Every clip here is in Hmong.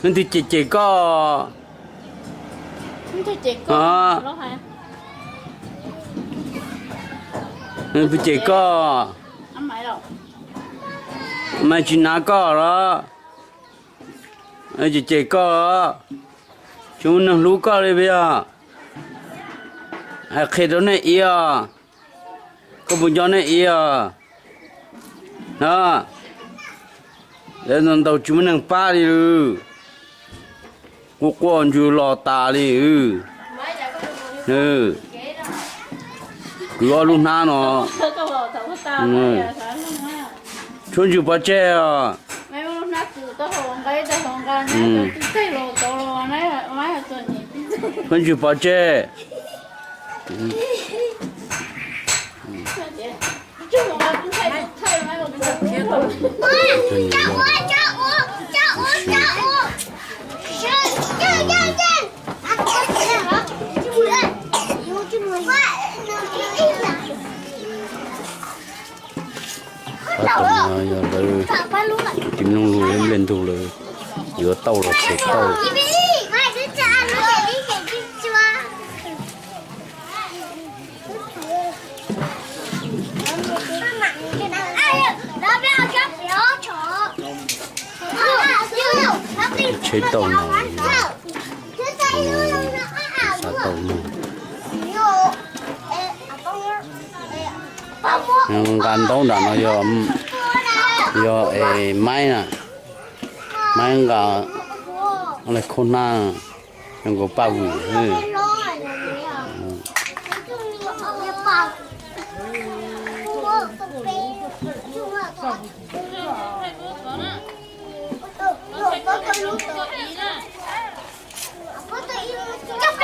Leej twg cem cem koj? Leej twg cem koj? Mas tsis hnav koj los? Cem cem koj, tsis muaj neeg hlub koj li puas yog? Hais qhia rau nej ib os, koj puas nco nej ib os? Lawv ntaus tsis muaj neeg pab li. Quaj quaj ntsws los tas li. Kwv ob lub hnab no. Tshuav ntsws pov tseg os. Tshuav ntsws pov tseg. Tab tom no yog lawv tus tij mloog lug ib nplej ntug lawm, yuav tauj los tshem tauj. Tsheb tauj no, tsheb tauj no. Nqa ntaub nram no yog, yog es maib na, maib nqa, le khaub hnab, zoo nkaus paj vwm. Ua lauj, ua lauj, kuj txiv, lub pob tw, lub pob tw, lub pob tw, lub pob tw. Tus ntawd, tus deb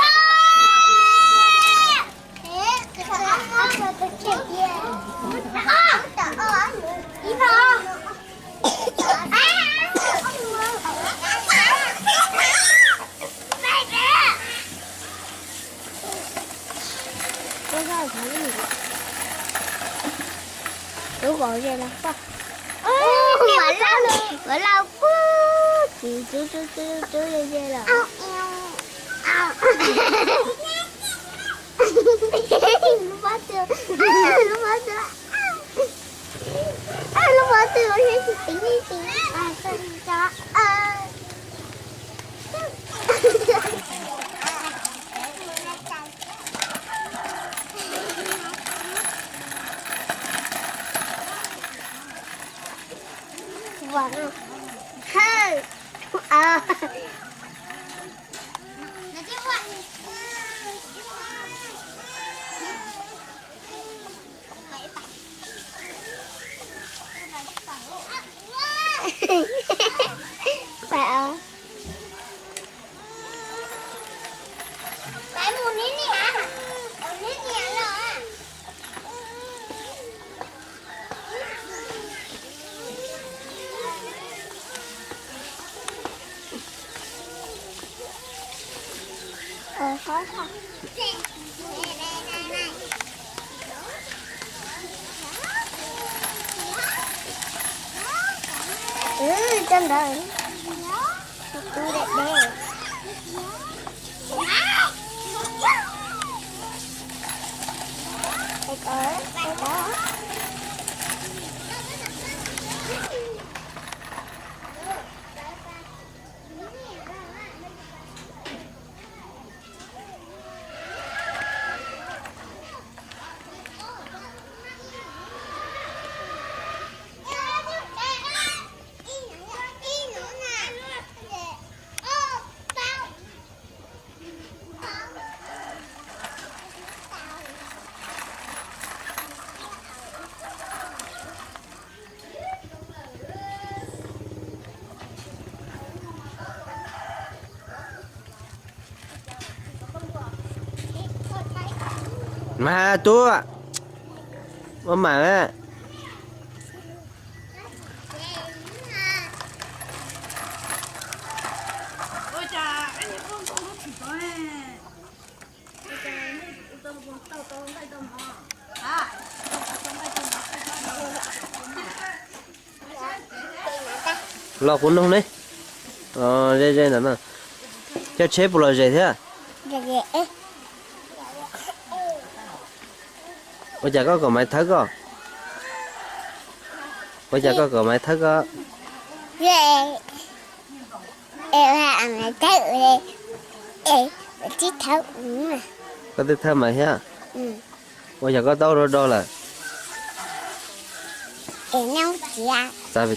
deb. Mas tub, ua mam. Los kuv noog ne. Ze ze ntawm no. Coj tsheb puas lom zem thiab? Ua cas koj kom Maiv thawb koj? Ua cas koj kom Maiv thawb koj? Koj twb thawb Maiv thiab? Ua cas koj taub rau do lawm? Xav